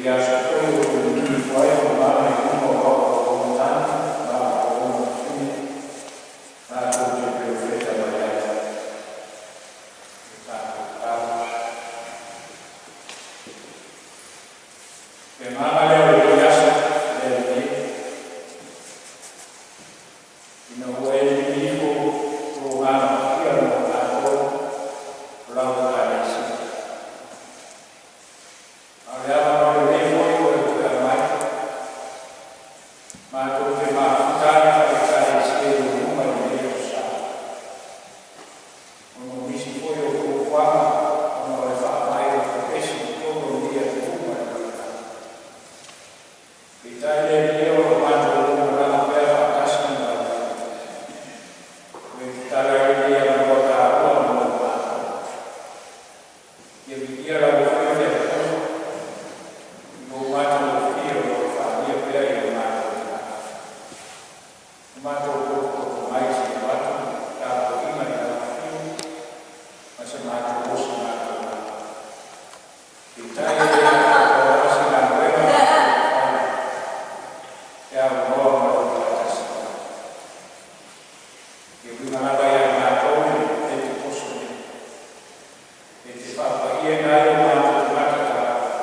Lenei aso foi ua toe lilifu ai lou mana i luga o au auauna tane ma au auauna faafine latou te perofeta mai ai. Le tatou tatalo. Le agaga lea o lenei aso, le Alii e, ina ua e lilifi ifo lou Agaga Paia mo tatou o lau Ekalesia. A o le avanoa lelei foi ua e toe aumai, matou te mafuta ai faa-Ekalesia i lou luma i lenei aso sa, ona o nisi foi o fuafuaga ona o le faamai o le pepesi i totonu o lenei atunuu ma le lalolagi. Peitai le Alii e, o lo o matou auaunaga pea faatasi ma le aufaigaluega. Ua e tatala ai lenei avanoa taua mo i matou. Ia viia lau Afioga i le Atua i lou matagofie o lo o faaalia pea i o matou tagata. Ua matou potopoto mai e seia oo atu le tapuaiga i lau afio ma se matou osi mataulagi. Peitai e le atoatoa lava se galuega matou te fai pe a aunoa ma lou faatasi mai. E uiga lava ia i matou i le Petekoso nei, e te faapaiaina ai o matou tagata talavou,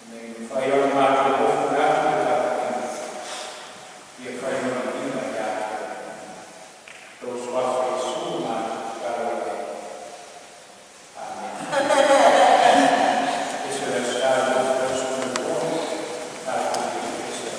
ina ia mafai ona matou ofo atu i le tapuaiga, ia fai ma viiga ia te Oe. Lou Suafa Iesu matou tatalo ai nei. Amene. Ese le aso Sa 2022, tatou te fese.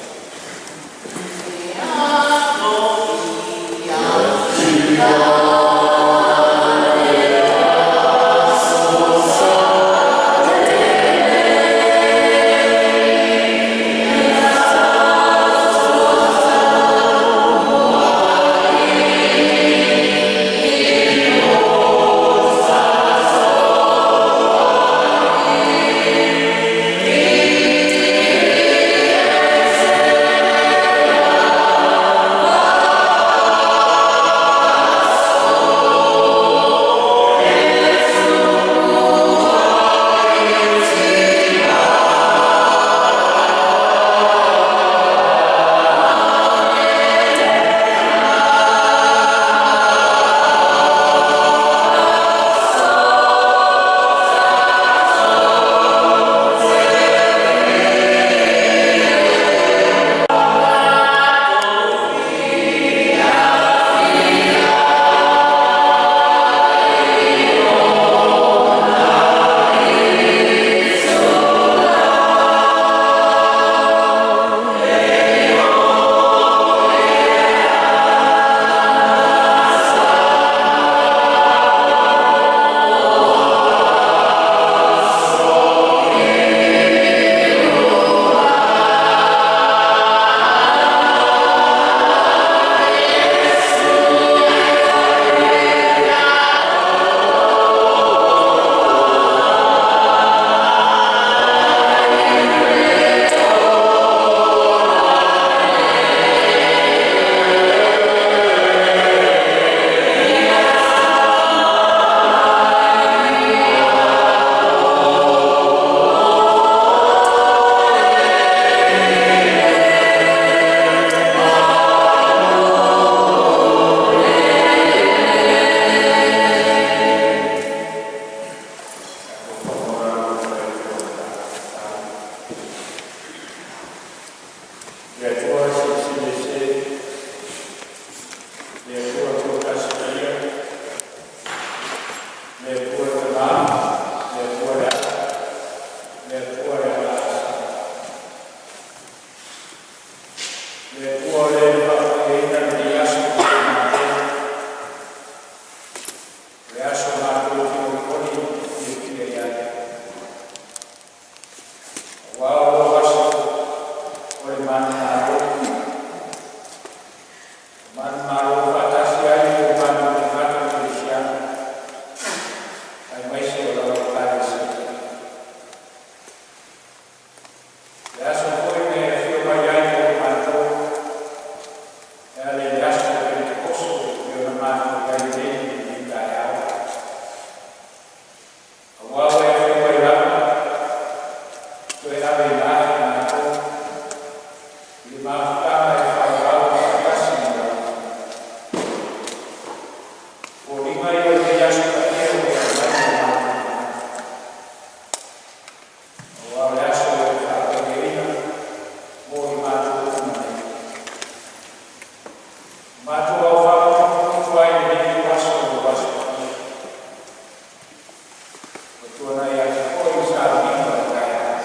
Tuanai atu foi i sauniga o le taeao.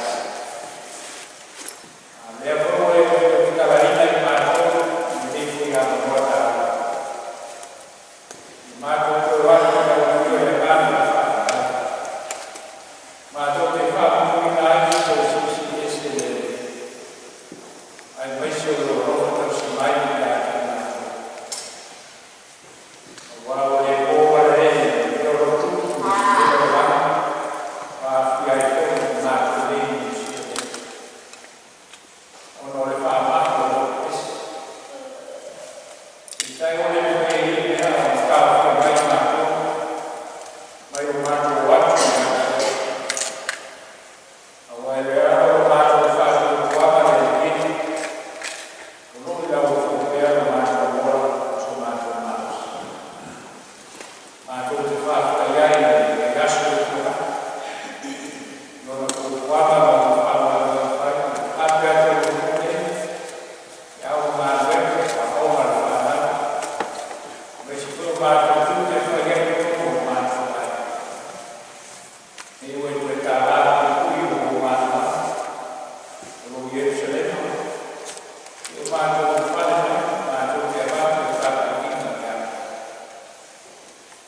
A lea foi ua e toe tatalaina i matou lenei foi avanoa taua. I matou toe o atu i lau afio i le agaga o le faafetai. Matou te faamauina ai le Silisili Ese le Alii, aemaise o lou alofa tausi mai ia te matou. Aua ua le po malae i lea o lou tutu i le lalolagi, ua aafia ai foi ma matou nei i Niu Sila nei, ona o le faamai o lo o pepesi. Peitai ua le mafai e ia mea ona taofia mai matou mai lo matou o atu ia te oe. Aua e le ala o lo matou faatuatuaga le lelei, o lo o i lau Afio pea lo matou ola ma so matou malosi. Matou te faafetai ai i lenei aso ua tuanai, i ona fuafuaga ma ona faamoemoe fai, faapea atu ai i le nei, e ao ma galuega, aoga a le fanau, aemaise foi o matou tiute e fai ai i totonu o lo matou aiga. Nei ua e toe tala le puipui o lou manumanu, o lou Ierusalema, i o matou ulufale mai, matou te avatu le tapuaiga ia te oe.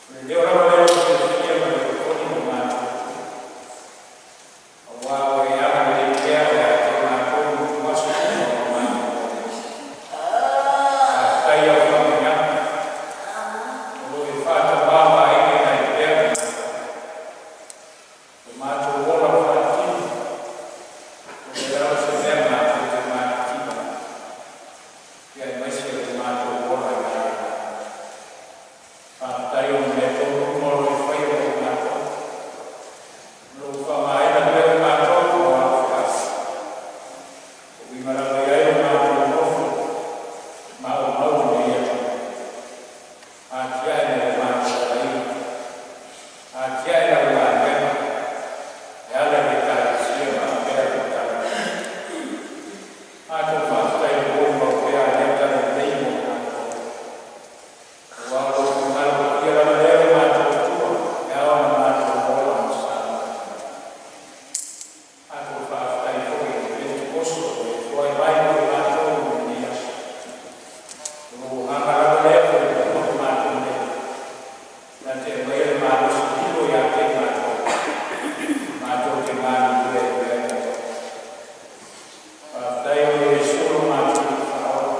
O le leo lava lea o le fiafia ma le otoni o lo matou Atua, aua ua e agalelei pea ia te matou i ituaso uma o lo matou olaga. Faafetai i au faamanuiaga, o lo o e faatamaoaigaina ai pea i matou. O matou ola faaletino, ua leai lava se mea matou te matitiva ai, ia aemaise o le matou ola i le lalolagi. Faafetai ona o mea tonu uma o lo o e faia mo i matou, o lo o faaaogaina pea i matou mo au feau. E uiga lava i ai o matou nofo maumau i lenei atunuu. Atiae nai o matou aiga, atiae lau galuega e ala i Ekalesia faapea lau talalelei. Matou faafetai i le molimau pea o lea talalelei mo i matou. Aua o lou finagalo paia lava lea lo matou Atua, e ao ona matou ola ma saogalemu. Matou faafetai foi i le Penetekoso ua e foai mai mo i matou i lenei aso. O lou agaga lava lea ua i luma o matou nei, na te aumaia le malosi lilo ia te matou, matou te galulue ai pea ia te oe. Faafetai o Iesu lo matou Alii Faaola,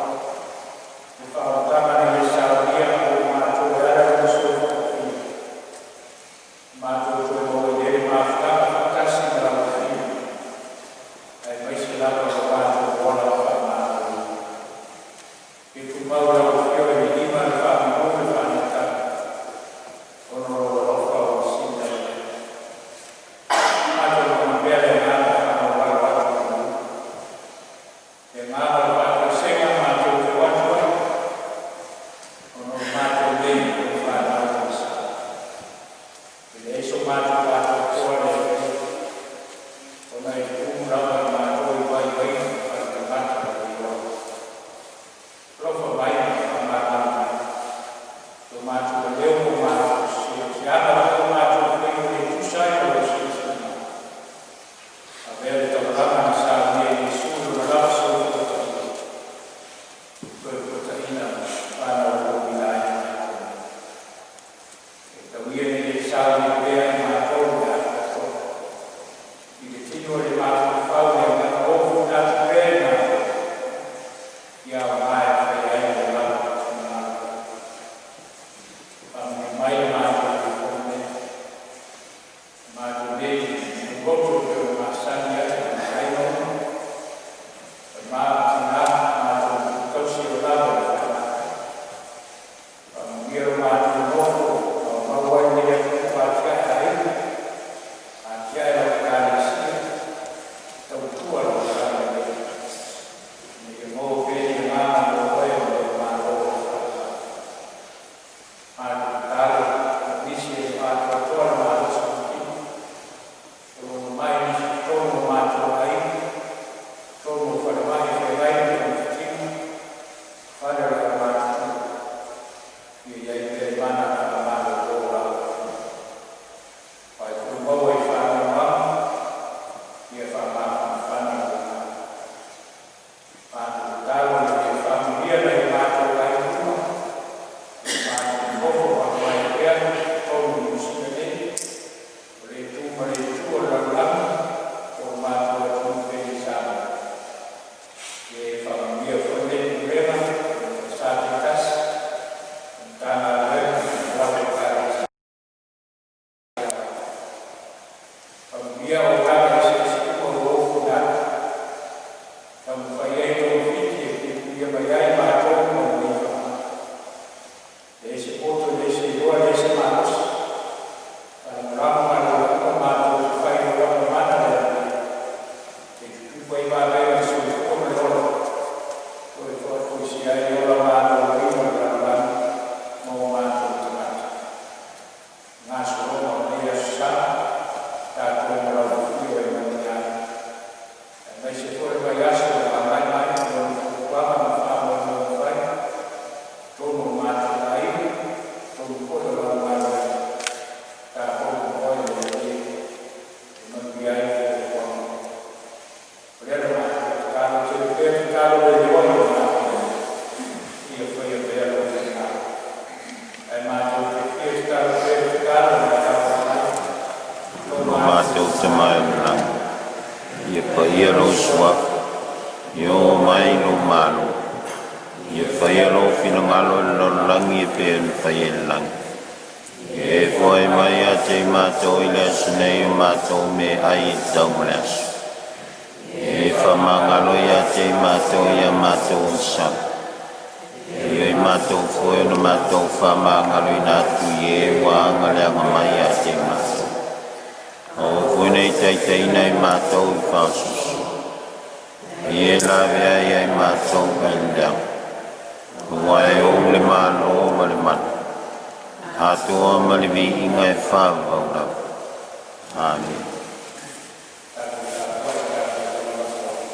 le faaolataga na e saunia mo i matou e ala i lou soifua paia, matou toe maua ai nei le mafutaga faatasi ma lau Afio, aemaise lava o lo matou ola faamagaloina. Ia tumau i lau Afio le viiga, le faamanu ma le faaneetaga, ona o lou alofa ua sili lava lea. Matou lagona pea le agaga faamaualalo atu i le Alii, le agaga o le faatoesega matou te o atu ai, ona o matou nei o fanau a sa. E leai so matou atoatoa le Alii, ona e tumu lava i matou i vaivaiga faaletagata o lenei ola. Alofa mai ma faamagalo mai, lo matou maleo ma matou sese, o se aga foi o matou faia ua le tusa ai ma lou silasila mai. Avea le taulaga na saunia e Iesu i lona lava soifua paia, e toe fuataina ma faanaulouina ai i matou nei. E tau ia ina ia saunia pea e matou le atoatoa, i le tino i le mafaufau i le agaga o tuuina atu pea e matou, ia aoga e faia ai lou lava finagalo. Faamanuia mai le matou fono nei, matou nei loto e pei ona masani ai ma aiga uma, tama ma tina, matou tausi o lava i le faamai. Faamanuia lo matou nofo maumau ai lenei atunuu, atiae aiga, atiae lau Ekalesia, tautua lau talalelei, ina ia maua pea le agaga mo oe ma lou Malo o le faavavau. Matou tatalo o nisi e le o atoatoa le malosi o le tino, o lo mamai. Manuia auaunaga eseese uma ua ofoina atu, taumafai ai lou fiti e puipuia mai ai matou mai lenei faamai. Leai se poto, leai se iloa, leai se malosi, faalagolago galuega uma matou te fai i Lou alo mana le agalelei, e tutupu ai vavega o le soifua ma le ola, toe faafoisia ai le ola maloloina o le lalolagi ma o matou tagata. Gasologa o lenei aso Sa, tatou malaufiufio ai manuia ai. Aemaise foi le vaiaso ua agai mai ma lona fuafuaga ma faamoemoe fai, totonu o matou aiga, totonu foi o lau galuega, tatou ma Oe le Alii e manuia ai fuafuaga uma. O lea la matou tatalo, tele pea tatalo le leoa ma le manaomioa, ia faia pea Lou finagalo. Ae matou te fia tatalo pea i le tatalo na e auala mai lo Lo matou matou Tama i le lagi, ia paia lou Suafa, ia oo mai lou Malo, ia faia lou finagalo i le lalolagi e pei ona faia i le lagi. Ia e foai mai ia te i matou i le aso nei o matou meaai e tatau mo le aso. Ia e faamagalo ia te i matou ia matou ogasami. E pei o matou foi ona matou faamagaloina atu i e ua agaleaga mai ia te i matou. Aua foi ne i taitaiina i matou i faaosoosoga, a ia e lavea ai ia i matou mai le leaga. Aua e ou le Malo ma le mana, atoa ma le viiga e faavavau lava. Amene. Tatou tapuai tatou felafolafoai.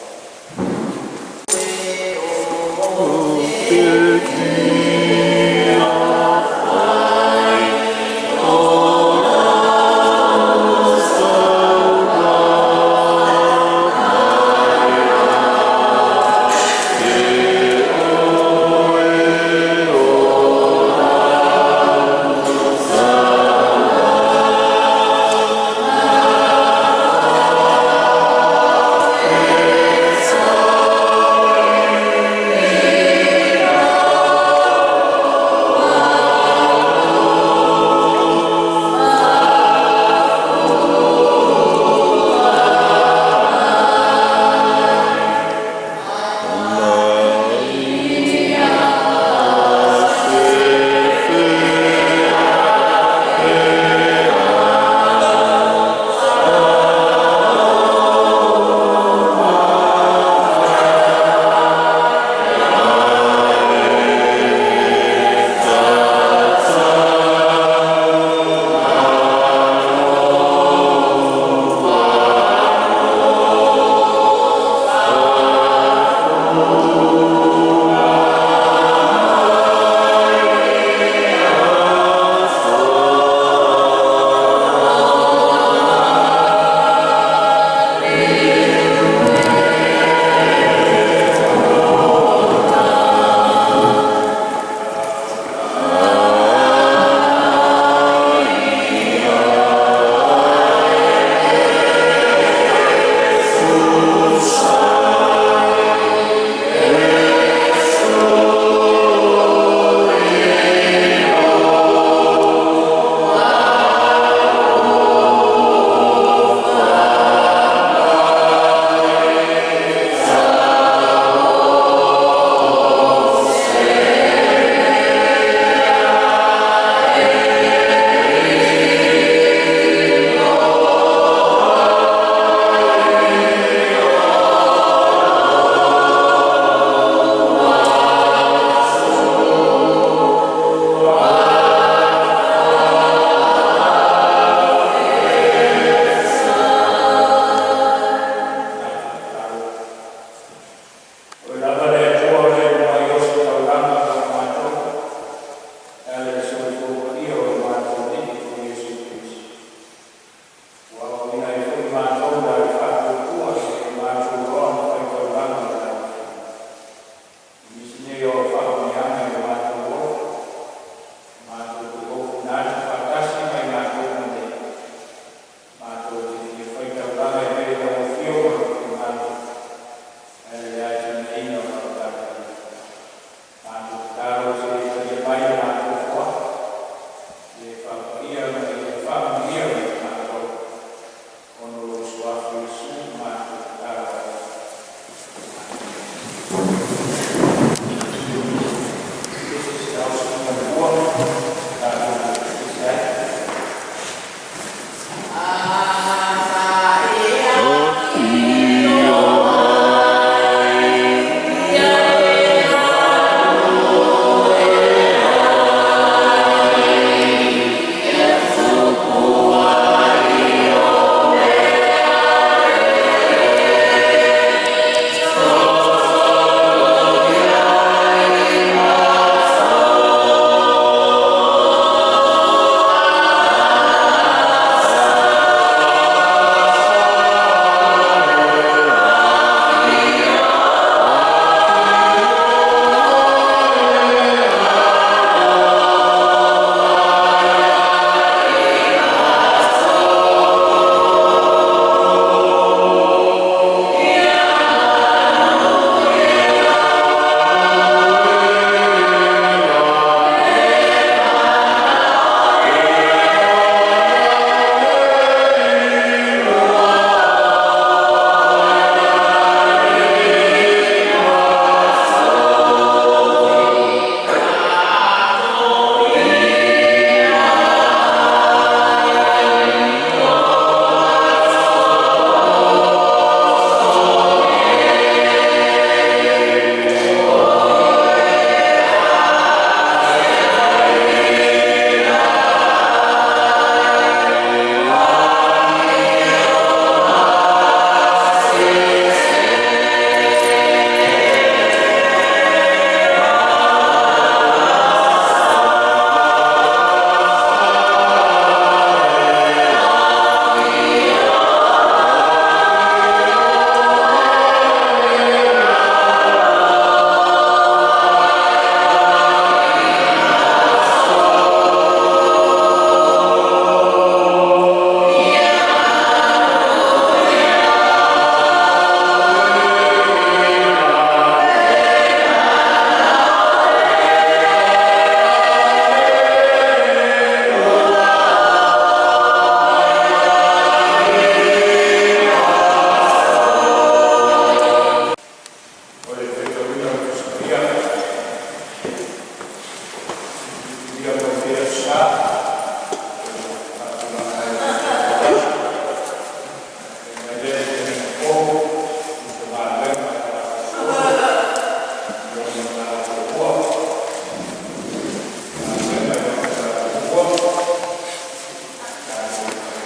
Ou te fia fai o lau taulaga Ia te Oe o lau taulaga E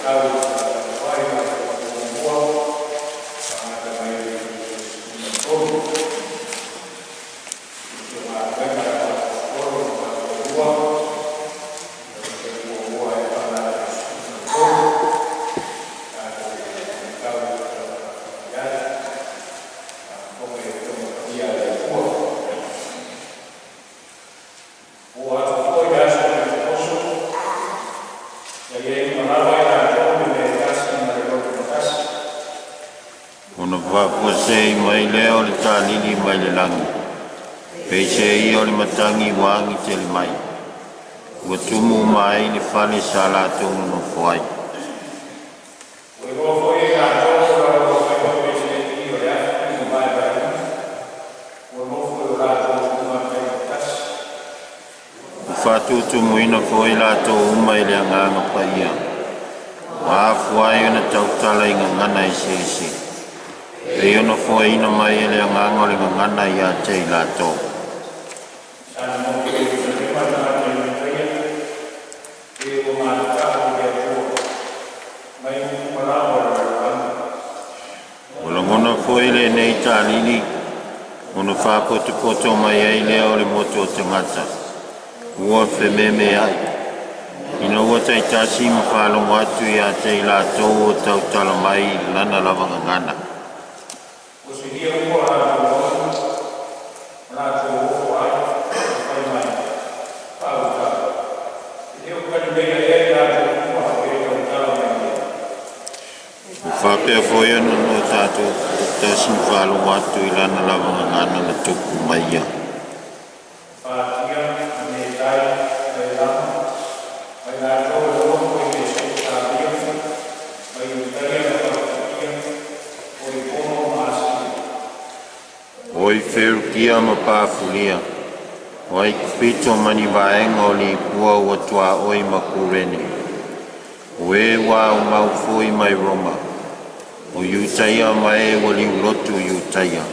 matau i le ai ma le muamua faamata mai le 13. I galuega a le Aposetolo ma lua, muamua e faamata i le 13. Tatou matau i le tala faafofoga i le Atua. Ua atu foi le aso Penetekoso, na i ai uma lava i latou i le mea e tasi ma le loto e tasi. Ona faafuasei mai lea o le talili mai le lagi, peiseai o le matagi ua agi tele mai, ua tumu uma ai le fale sa latou nonofo ai. Ua iloa foi e i latou o laulauafaiva peisei o le afi ua vaevaeina, ua nofo i o latou luga taitoatasi. Ua faatutumuina foi latou uma i le Agaga Paia, ua afua ai ona tautala i gagana eseese, e pei ona foaina mai e le Agaga o le gagana ia te i latou. Sa nonofo i Yerusalema tagata Iutaia, e ua matatau i le Atua, mai nuu uma lava o le lalolagi. Ua lagona foi lenei talili, ona faapotopoto mai ai lea o le motu o tagata, ua fememeai, ina ua taitasi ma faalogo atu ia te i latou o tautala mai i lana lava gagana. Ua silia uma o latou mauli, ma latou ofo ai, ma fai mai, faautau, e le o Kalileia ea i latou uma o e tautala mai nei? Ua faapea foi ona o tatou taitasi ma faalogo atu i lana lava gagana na tupu mai ia. Patia ma Metai ma Elama, ma i latou e nonofo i Mesopotamia, ma Iutaia ma Kapatokia, o i Pono ma Asia. O i Ferukia ma Pafulia, o Aikupito ma ni vaega o Lipua ua tuaoi ma Kurene, o e ua aumau foi mai Roma, o Iutaia ma e ua liulotu Iutaia. O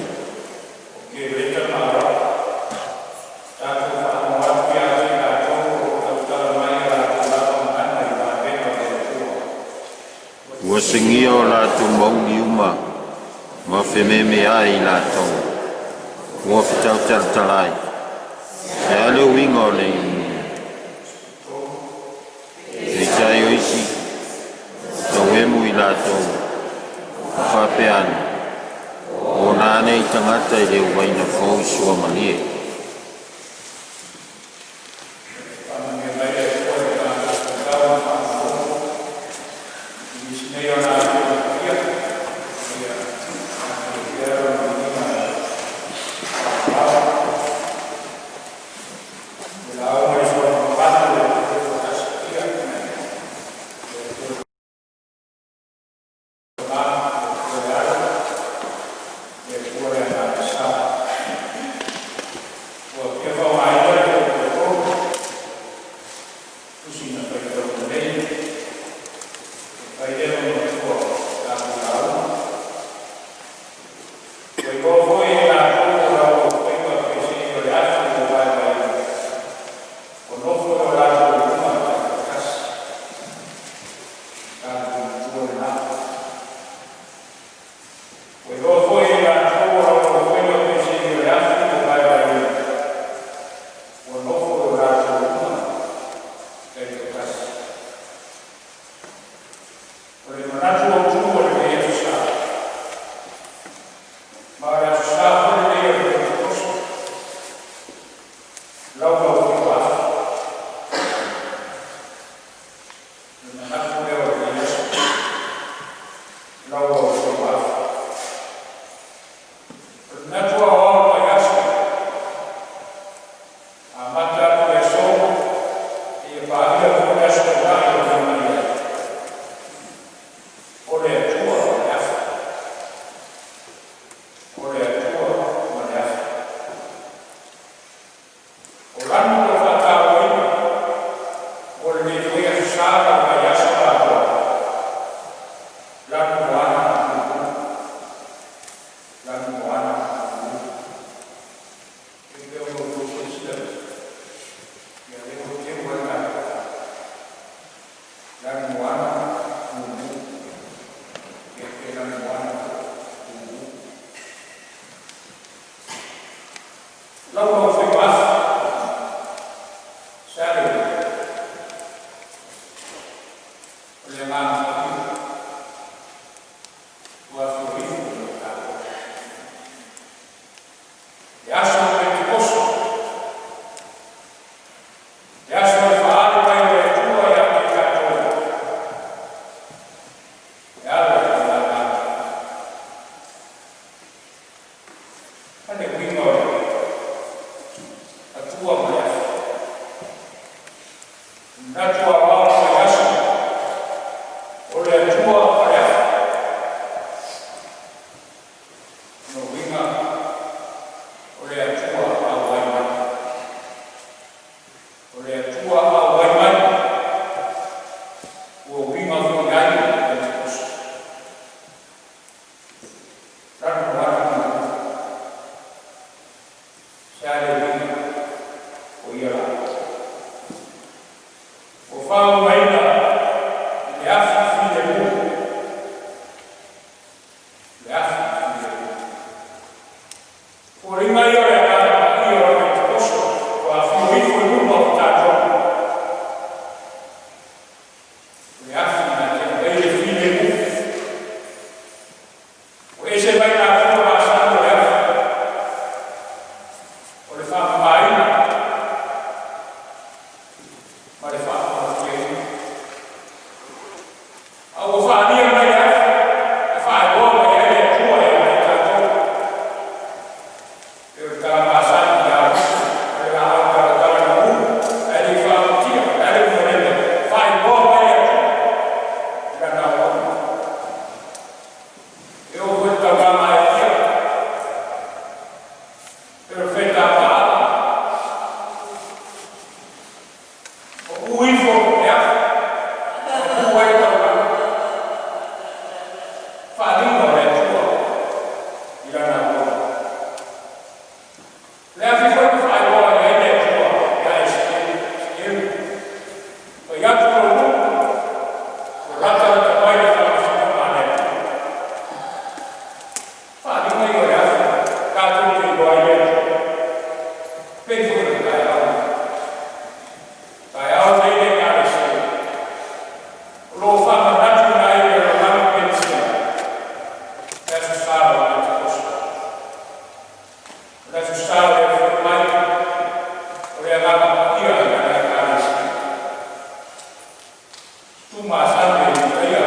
Kereta ma Arapa, tatou faalogo atu ia te i latou o lo o tautala mai a latou lava gagana i vavega o le Atua. Ua segia o latou mauli uma ma fememeai i latou, ua fetautalatala ai. E a le uiga o nei mea? Peitai o isi, tauemu i latou, ma faapea ane, ua ona nei tagata i le uaina fou suamalie. Faamanuia mai le Atua i le tatou faitau ma faalogologo i nisi nei o na Afioga Paia, ia taatia pea Lona viiga e faaauau. Le lauga i soona mamalu le Atua Tasi Paia, le Atua Tama, le Atua le Alo, le Atua le Agaga Sa. Ua fia faaaogaina le toatolu tusi na faitauina nei, e fai lea ma matua o tatou lauga. Ua iloa foi e latou o laulauafaiva peisei o le afi ua vaevaeina, ua nofo i o latou luma taitoatasi. Tatou matua lena. Ua iloa foi e latou o laulauafaiva peisei o le afi ua vaevaeina, ua nofo i o latou luma taitoatasi. O le manatu autu o lenei Aso Sa, ma o le Aso Sa foi lenei o le Penetekoso, laulaufiva afi. O le manatu lea o lenei aso, laulaufiva afi. O le manatu aoao o le aso, amata atu le aso, seia paia foi le aso taula'i e afio mai ai. Lau faiva afi. Se a le uiga? O le Agaga Paia ua afio ifo ma tatou. Le aso o Penetekoso, le aso o le faaale mai o le Atua ia te i tatou, e ala i lona Agaga. A le uiga o le Atua ma le afi? Manatu aoao o le aso, o le Atua ma le afi. No uiga o le Atua auai mai. O le Atua auai mai. Ua uiga foi ai le Penetekoso. Lanu anu ma se a le uiga o ia la. Ua faauigaina i le afi filemu. Le afi filemu. Foliga ia o le Agaga Paia o le Penetekoso ua afio ifo i luma o tatou. O le afi na te aumaia le filemu. Ua ese mai nā fua masani o le afi. O le faamamaina ma le faamalotiaina. A ua faalia mai le afi, e faailoa mai ai le Atua ia te tatou. E o le tala masani ia o le laau talatala na ulu, ae le i faautia, ae le uiga o lea mea, faailoa mai le Atua i lana auauna. E oo foi le taulaga a Elia, perofeta a Paala, o u ifo le afi, o u ai le taulaga. Faaliga o le Atua i lana auauna. Le afi foi na faailoa ai le Atua ia Esekielu. Fai atu lou nuu, ua latalata mai le faamasinoga a le Atua. Faaliga ia o le afi, tatou te iloa ai le Atua. Pei foi o le taeao. Taeao nei le Ekalesia. O lo o faamanatu ai le lalolagi kerisiano. Le aso sa o le Penetekoso. O le aso sa o le afio mai o le Agaga Paia i lana Ekalesia. Tu masani e Iutaia,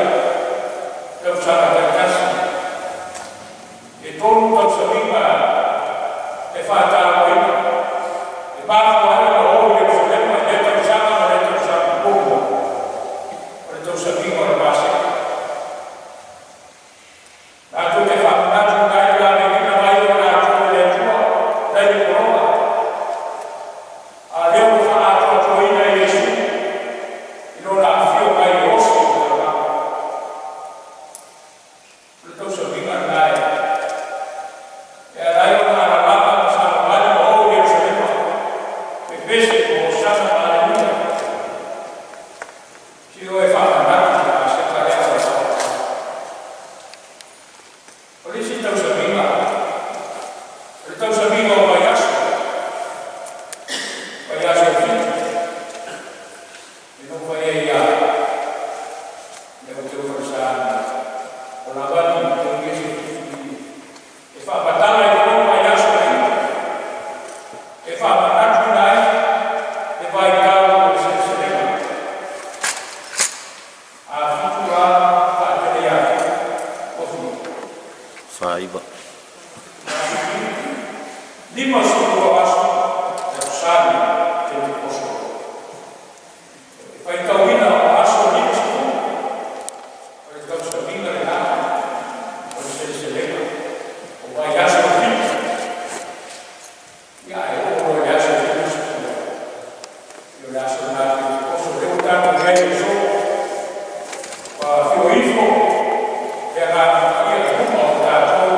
tausaga taitasi. E tolu tausamiga e faatauaina. E mafua ai ona o i Ierusalema i lea tausaga ma lea tausaga muamua. O le tausamiga o le Paseka. Latou te faamanatu ai le laveaiina mai o latou e le Atua nai le pologa. A lea ua faaatoatoaina e Iesu i lona afio mai e osi i le taulaga. O le tausamiga lena e ala ai ona alalala ma savavali ma o i Ierusalema. Pepese o Hosana ma Aleluia. Si o e faamanatu le Paseka lea o le O le isi tausamiga, o le tausamiga o vaiaso, vaiaso e 7, e nofo ai ia le o teu falesāna, o Lavani teu ese e faamatala ai foi vaiaso e 7, e faamanatuina ai le vaitau o le seleselega. A fitu la faatele ia fitu, o fia? 49. 52 aso le aso Penetekoso. E faitauina o aso 50 o le tausamiga lena o le seleselega o vaiaso e 7. Ia e oo loa i le aso 50, o le aso lena Penetekoso lea ua tatou i ai i le aso. Ua afio ifo le Agaga Paia i luma o tatou.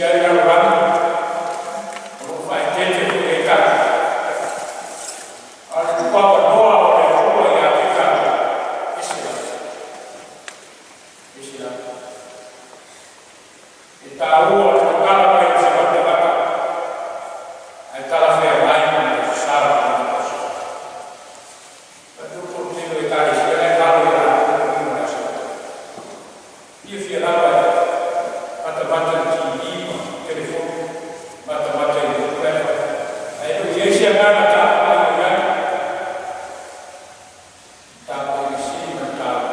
Isi ai le lalolagi o lo o faaeteete foi ia i tatou, a o le tuuavanoa o le Atua ia te i tatou, e ese lava, ese lava. E taua le tatala mai o se matamata ae talafeagai ma le sa o lenei tausaga. Manatua o le tele o ekalesia la e galo ia latou le uiga o le Aso Sa. Fiafia lava e matamata i le TV ma telefoni, matamata i le upu la e fai, ae le o i ai se agaga tapaai o i ai, tapuaiga sili ma le taua,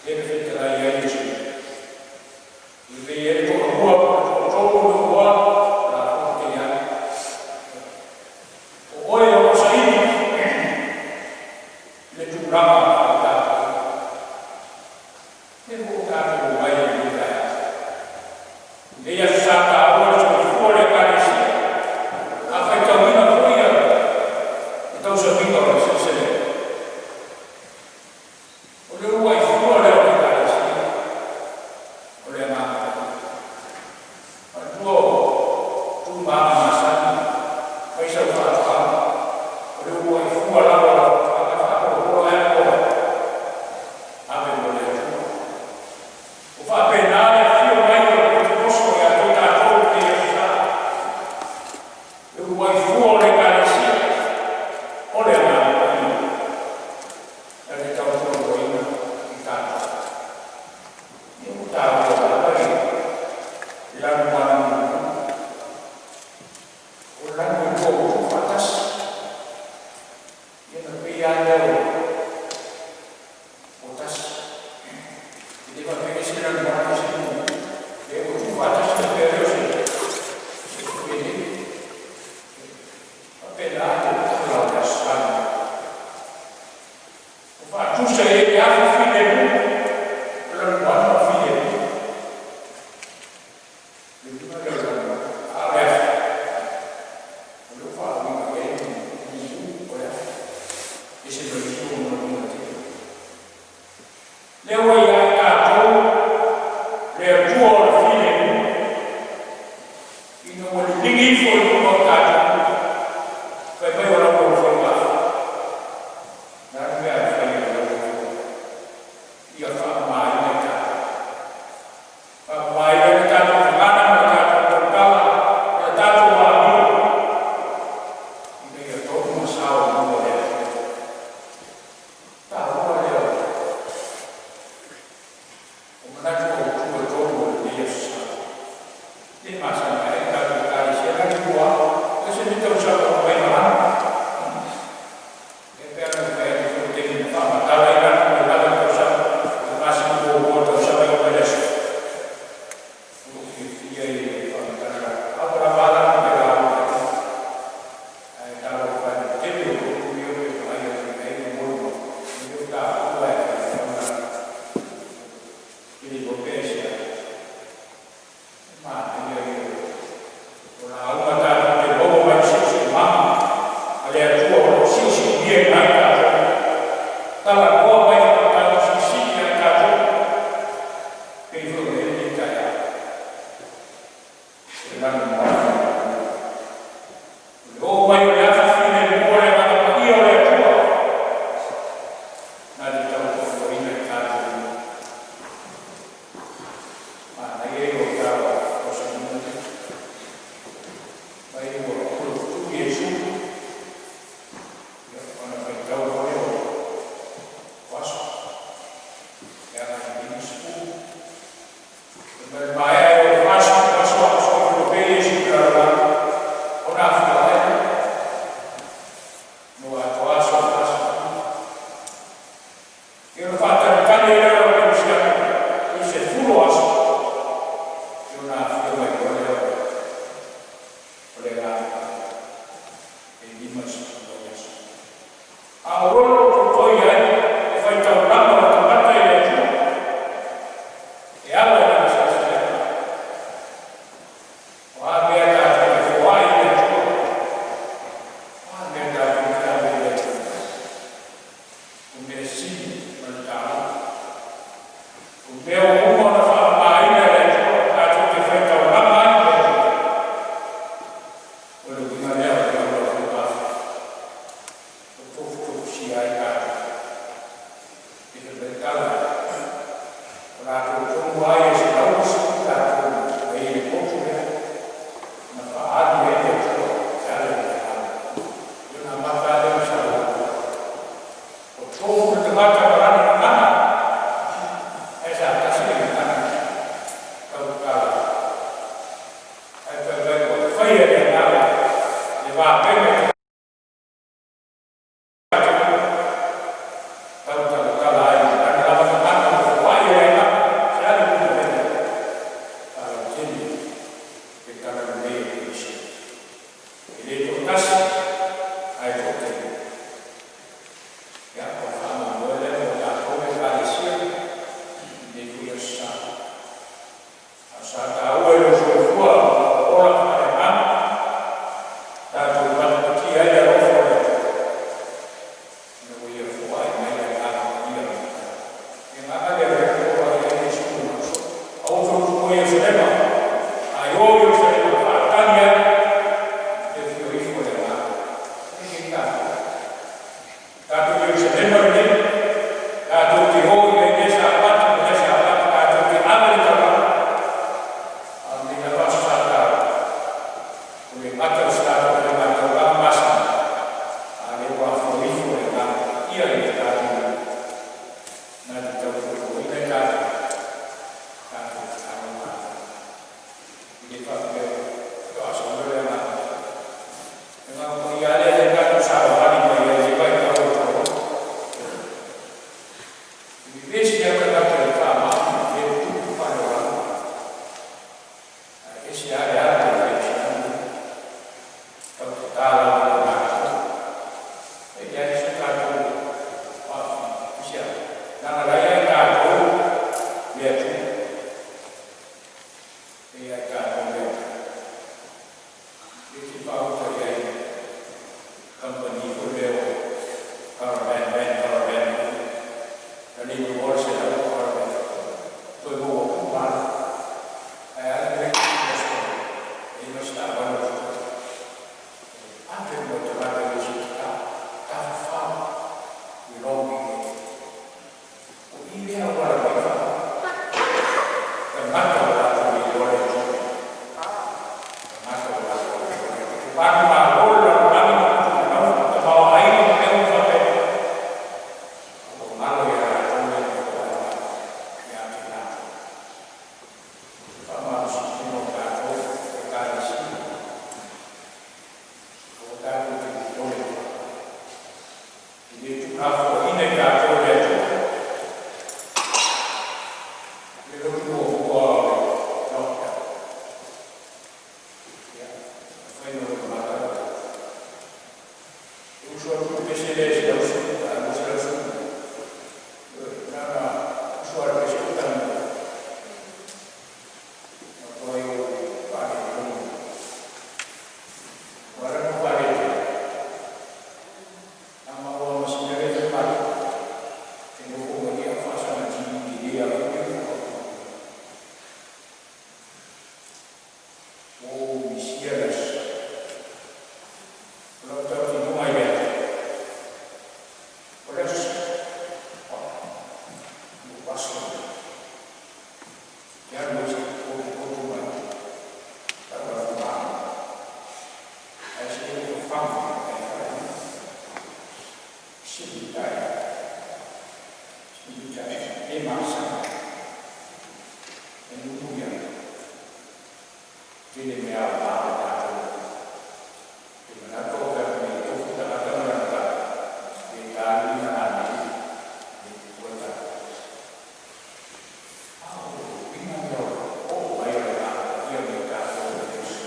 lea na fetalai ai Iesu, e lelei ai le toalua po o le toatolu ona oa o le a foi te i ai. O oe o lo o saili le tulaga faale-tapuaiga. Lea foi ua tatou omai ai i lenei taeao. Lenei aso sa taua le soifua o le Ekalesia, a faitauina foi ia le tausamiga o le seleselega, o le uluai fua lea o le Ekalesia, o le Agaga Paia. Manatua o tu ma aga masani, fai sau faatoaga, o le uluai fua lava o lau faatoaga e faapolopolo ae po o ai, ave mo le Atua. Ua faapena le afio mai o le Petekoso ia te tatou i lenei aso Sa. Le uluai fua o le Ekalesia, o le Agaga Paia, na te tautualuaina i tatou. Ia ua taua lava le lanumoana mulimuli. O le lanu e lua ua tuufaatasi. Ia ona pei lava lea o tasi. E le faapea e ese le lanumoana ese le mulimuli. Leai ua tuufaatasi ona pei lea o se tupe lelei. Faapena le tala o le Aso Sa lenei. Ua faatusa i ai le afu filemu, o le lanumoana ua filemu. Le uiga lea o le lanumoana. A o le afu, o lea ua faauiga i ai le mumu o le afu. E ese ma le isi ona uiga tele. Lea ua ia i tatou le Atua o le filemu, ina ua liligi ifo i luga o tatou, fai mai o lau faiva afu. O le a le mea a fai e lau Afioga? Ia faamamaina i tatou. Faamamaina le tatou gagana ma le tatou tautala ma le tatou amio, ina ia tonu ma sao i luma o le Atua. Taua lea o manatu autu e tolu o lenei aso Sa. Le masani ai le tatou Ekalesia la le lua ese le tausaga o mai malama. E pe ana fai atu foi taimi na faamatala ai latou mai lava le tausaga, o le masina muamua o le tausaga e oo mai le aso. O lou fiafia ia i le faamatala a ua lava a latou pe lauga ai. Ae talofa e i le tele o lotu ia ou te vaai atu i ai ma molimau, e le o taua e faitauga e le iloa pe aisea. E manaia ia o lauga tatou te maua mai le siosiomaga a le Atua o lo o siosiomia i ai tatou. Talanoa mai faamatala silisili ia i tatou, pei foi ona i ai lenei taeao. O le lanumoana mulimuli. O le oo mai o le afu filemu o le Agaga Paia o le Atua, na te tautualuaina i tatou uma. Manaia ia o tala o tausamiga nei. Mai ua kulututu Iesu, ia ona faitau loa lea o aso. E agai i le 50. Ma le maea ai o le 40 aso a o soifua pea Iesu i le lalolagi, ona afua ae lea. No atoa aso e 40. Ia ona faatalitali ai lea o le kerisiano i le 10 o aso, ia ona afio mai loa lea o le Agaga Paia e 50 ai aso. A o lolo o totoi ai le faitaulaga o le tagata i le Atua e ala i lana seleselega. mai e 120 tatou na i ai i le potu lea, na faaali ai le Atua e ala i le Agaga. Ia ona amata lava lea ona sau o tofu le tagata ma lana gagana, ae sa tasi le gagana tautatala. Ae fai mai ua faia e le Agaga le vapega i tatou tautalatala ai i lana lava gagana ua foai e le Agaga se a le uiga lea faalautele le talalelei o Keriso. E le toatasi ae toatele. Ia, o le faamoemoe lea mo tatou le Ekalesia i lenei foi Aso Sa. Ae sa taua i lou soifua ma lou ola faaleagaga, tatou matimati ai le alofa o le Atua, ina ua Ia foai mai le Agaga Paia o le Le agaga lea o lea na foai ai Iesu i le aso. Aua tou te o i Ierusalema, a o i Ierusalema, faatali ai le afio ifo o le Agaga. E le tatou. Tatou Ierusalema lenei, tatou te o i ai lea Sapati ma lea Sapati, tatou te ave le taulaga. A o lenei lava aso sa taua, ua le gata o se tatou faiga taulaga masani, a o lea ua afio ifo le Agaga Paia i le tatou na te tautotoina i tatou, tatou tatalo matou. E le faapea faatoa sau loa le Agaga Paia. Le Agaga Paia lava lea lea tatou savavali mai ai i lenei vaitau o le Corona. E vevesi lava tagata i le faamai le tupu faaleolaga, ae ese lava le alu a le kerisiano ia. Tautata lava i le matou. E leai so tatou faafiafia, leaga o la e ia i tatou le Atua. E ia i tatou le Atua. E te faaoto i ai kamupani foi lea o caravan, van caravan foi lea. Na le iloa le 100 o caravan. Toe maua uma lava. Ae a le mea e leai ma se taavale o totoe. Ave uma i tagata e le se tatau, tafafao i long weekend. O i lea auala mai fafo. Tagata ua latou le iloa le Atua. Tagata ua latou le iloa le Atua. Manumalo le lalolagi ma ona tamaoaiga ma mea uma faapena. Ua galo ia latou le Nofoa ia te latou. Faamalositino o tatou Ekalesia. Aua tatou te popole e le tuulafoaiina i tatou e le Atua le lotu muamua o le lockdown. Ia, na fai loa e mata le lotu. E usu atu le pese lea e 110, 210. Ioe, na ona usu lava i le pese ua tagi mai. Matuai ou faaletonu. Ua ala ona ou faaletonu, a maua ma sina lea tamai, e nofo ma ia faasaga TV tele lava foi lea ua ou misia le aso Sa. O lau tautinoga i le ato, o le aso Sa, o aso te alu ai potopoto mai tau ae se ua fafaga e fai silitai silitai e masani e nuu ia tele mea aoga o tatou e manatu o tatou nei tofu tagata ma lana tala e talu ina nanei e ua tatou a o le uiga lea o oo mai o le agaga paia mai tatou o Iesu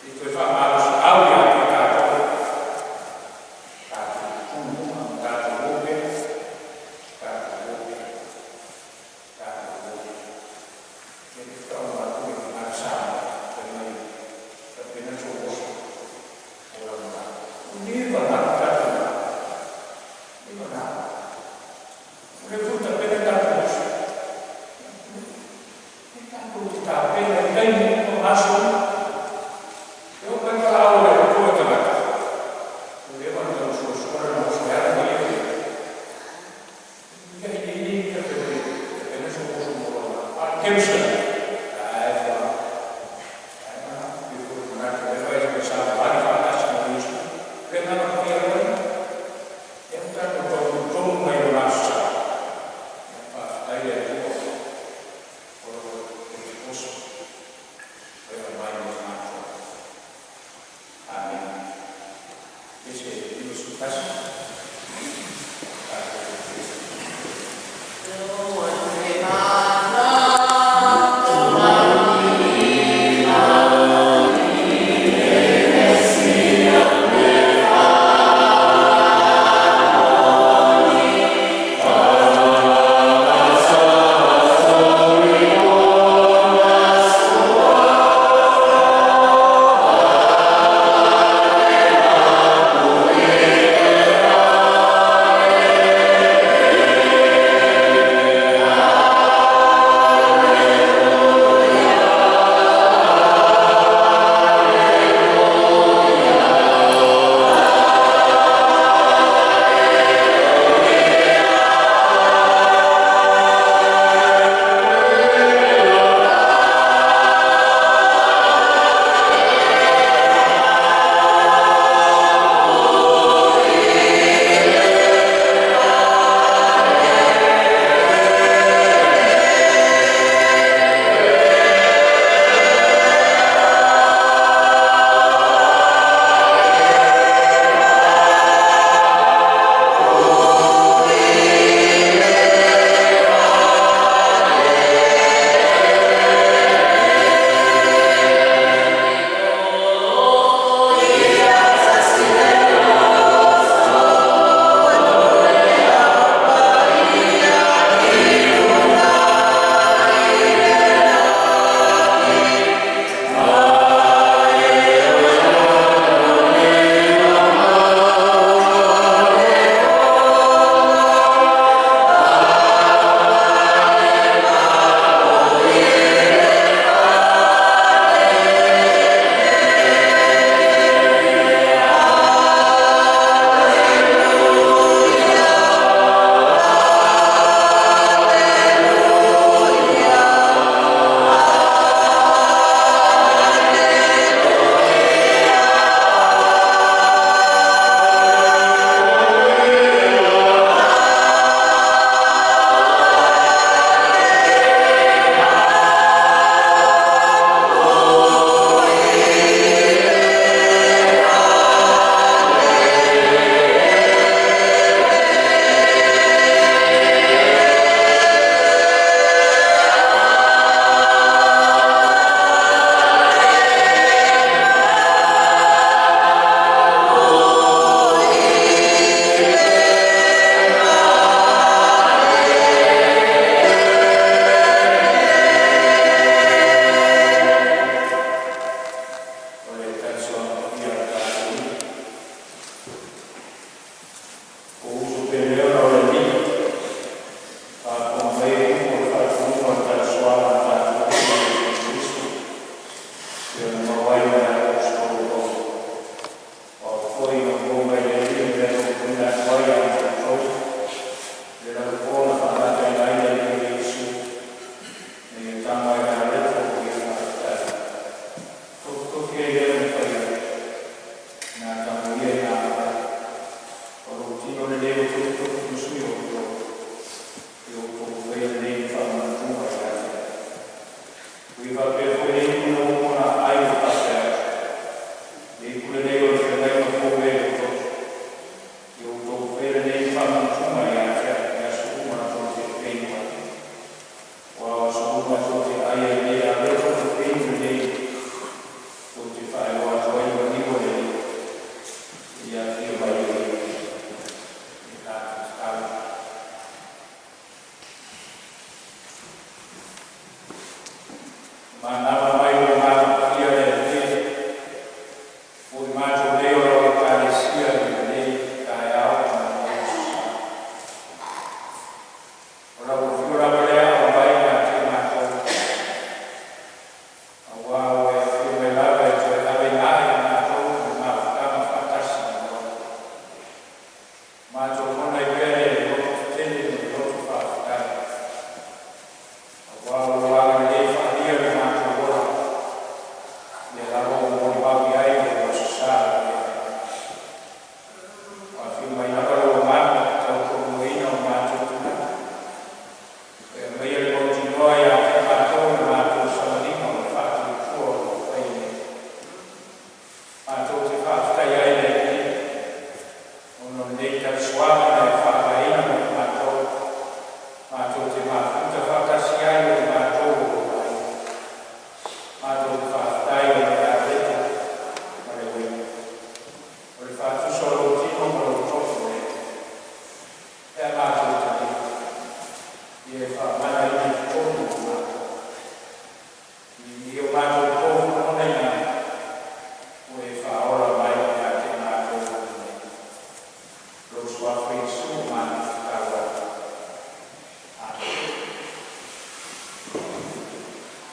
e toe faamalosiau ia te tatou tatou tutumu tatou o pea tatou o pea tatou o pea. Ia le faatoa atu le gagana Samoa. Matou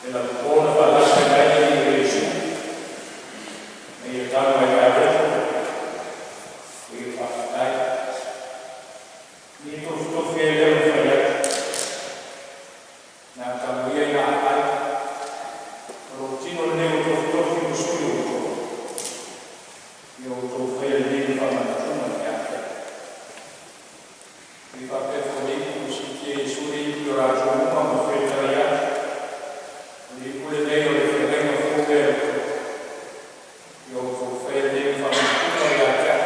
Le lapopo na faalasa mai ai le Alii o Iesu, ina ia tago ai le alofa o ia faafetai. Ni tofitofi ai lea o le fai atu. Na tago ia ina aai. O lou tino lenei ua tofitofi mo sui o outou. Ia outou faia lenei ma faamanatuga ia te au. E faapea foi le ipu ua siitia e Iesu le ipu i o latou luma ma fetalai atu. O le ipu lenei o le feagaiga fou lea e le Atua. Ia outou faia lenei ma faamanatuga ia te au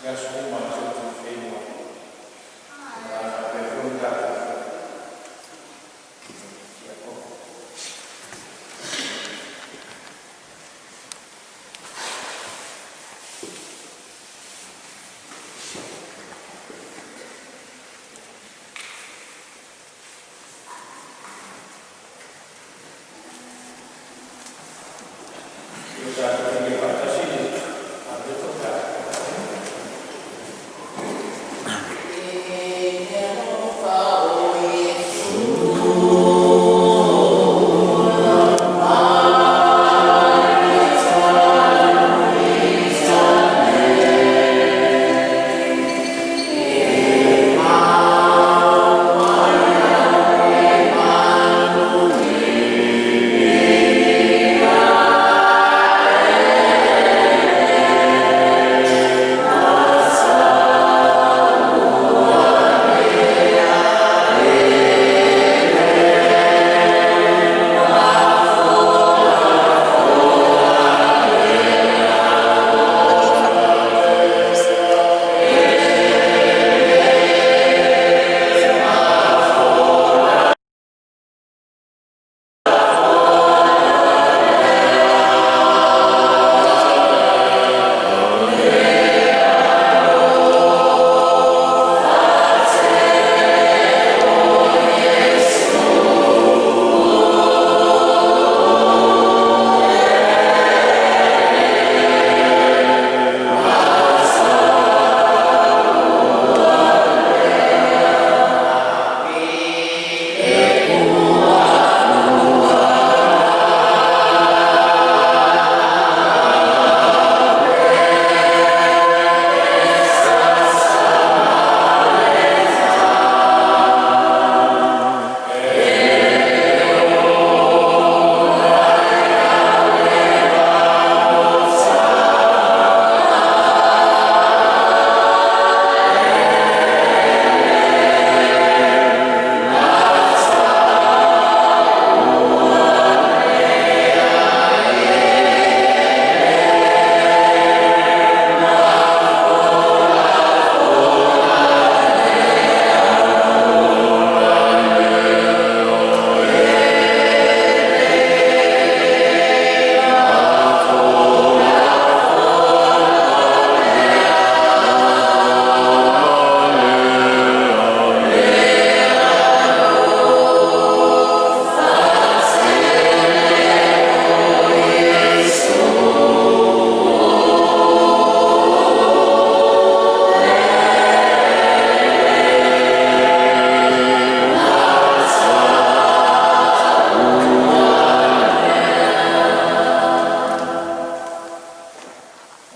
i aso uma ou te feinu ai. O le a faapea foi ona tatou faia. Tiakono. Ia tatou faia faatasi le apeto pe a. E te alofa o Iesu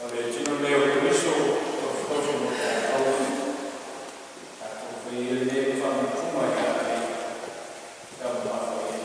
O le tino lenei o Keriso ua tofitofi mo tatou. Tatou faia lenei ma faamanatuga ia te ia taumafa ai.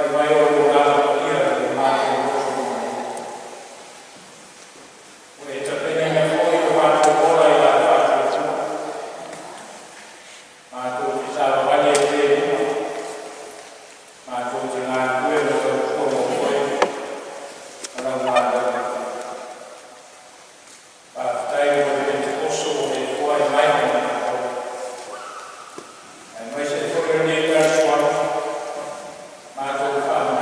Pai mai o lou Agaga Paia i lo matou oso mai ai. Ua e tapenaina foi lo matou ola i lau faatuatua, matou te savavali ai pea i luma, matou te galulue ma tautua mo Oe ma lau galuega. Faafetai mo le Penetekoso ua e foai mai mo matou, aemaise ai foi o lenei Vaiaso fou, matou.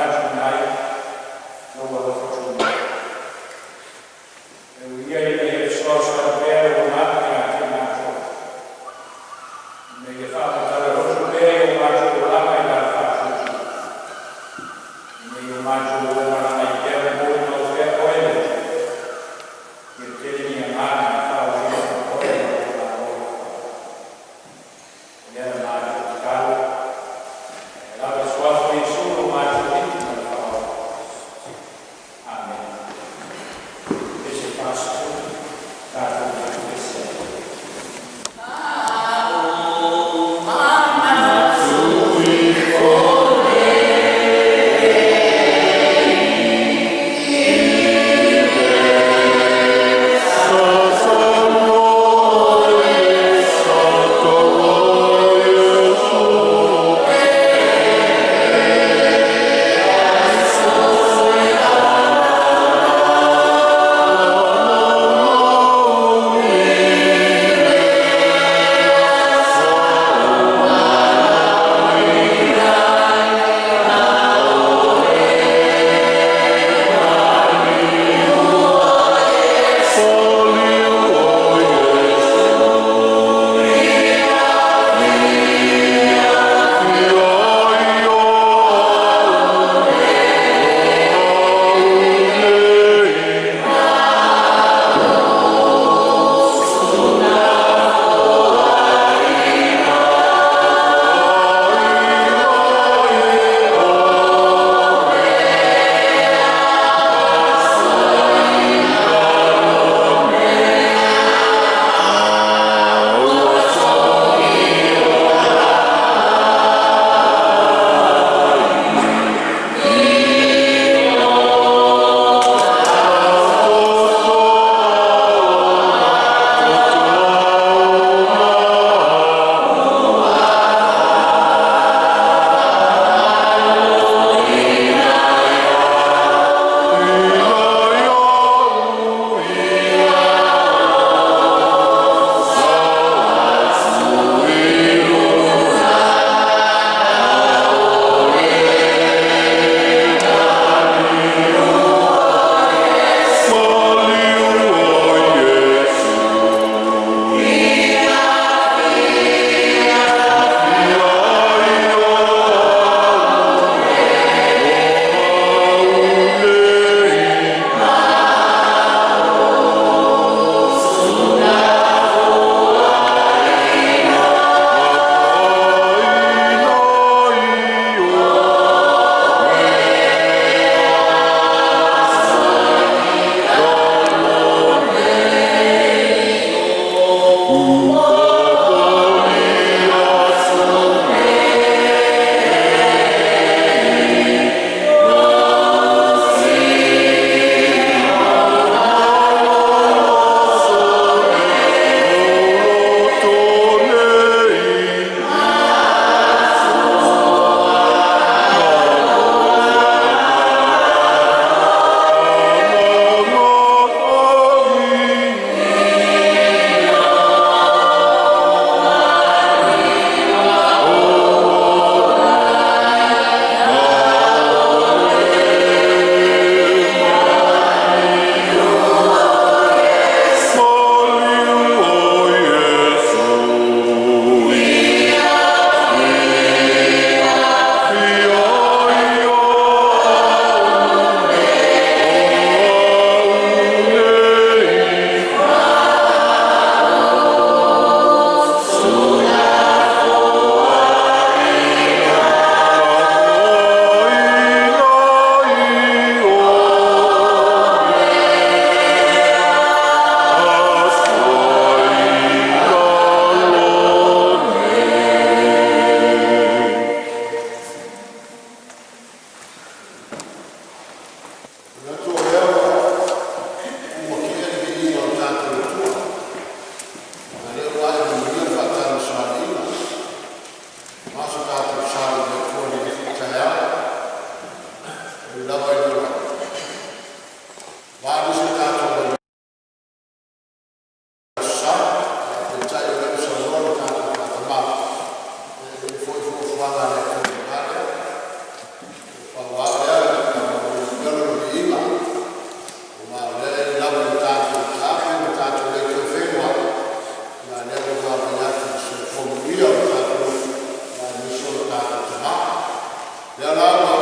Lea la ua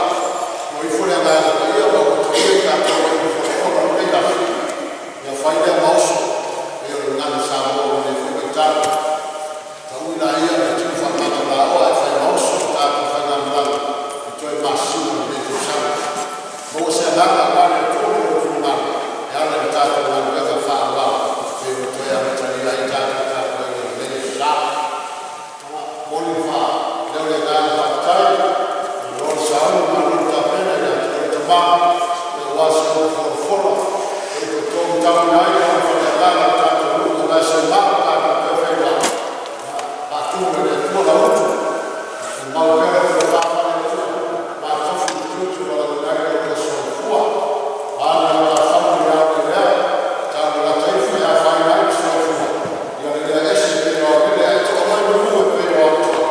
oo ifo le Agaga Paia ma ua talia i tatou ai ma folafola o lenei aso, ia fai lea ma oso e pei o le gagana Samoa o lenei foi vaitau. Taui laia le tiu faamatalaoa ae fai ma oso le tatou faigamalaga i toe masina o lenei tausaga. Maua se agaga aua le Atua ma Lona finagalo e ala i le tatou galuega faaauau e pei ona toe amatalia ai tatou tapuaiga i lenei aso Sa. Momoli le leo o le agaga faafetai, malo le sauni malo le tapena ia te oe le tama aua si au folafola ua toe matauina ai le faaleagaga o le tatou nuu aua se ma o tatou toe feiloai, faatumu e le Atua lau utu, tumau pea le tofa faale-Atua ma tofi le tiute valaauina ai lo oulua soifua. Vaeane lau afaga i le aoauli tau ina lata ifo e afaina ai le soifua, ia lelea ese pei o aolele ae to'a mai manu e pei o aotoa,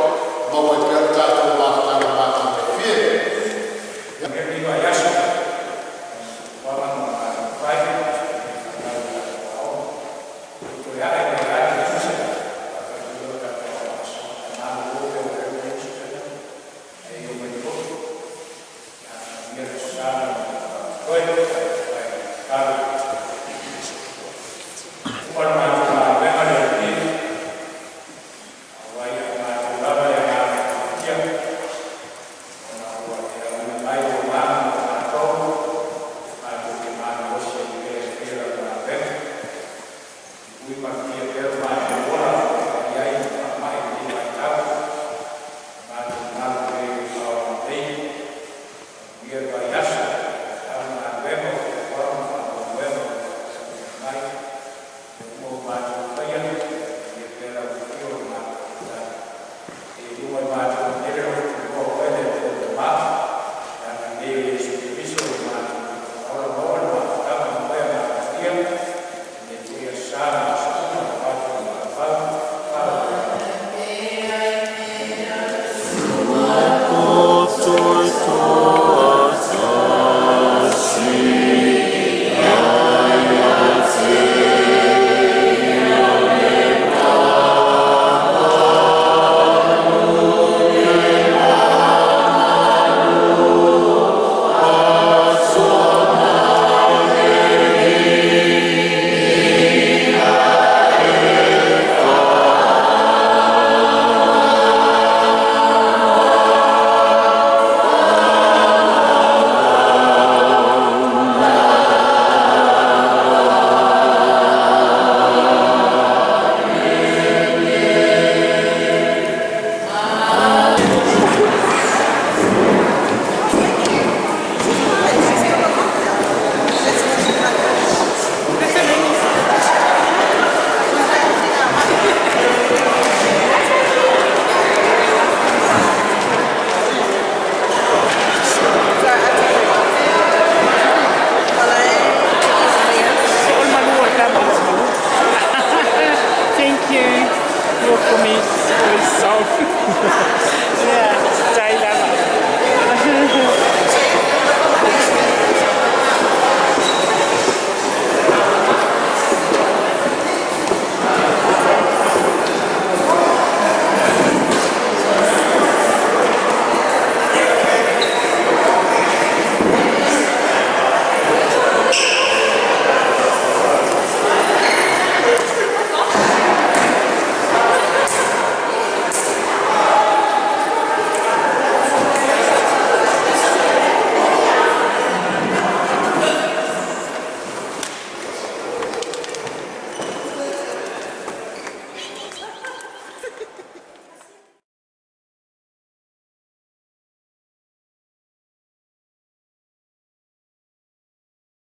maua ai pea le tatou mafutaga matagofie. Lenei vaiaso, 1 5, fanau ia Aoga. Toe ae mai lava le tusa, faatali o tatou aso. Malolo pea o lea ua i ai foi. Ia manuia le aso Sa ma totoe.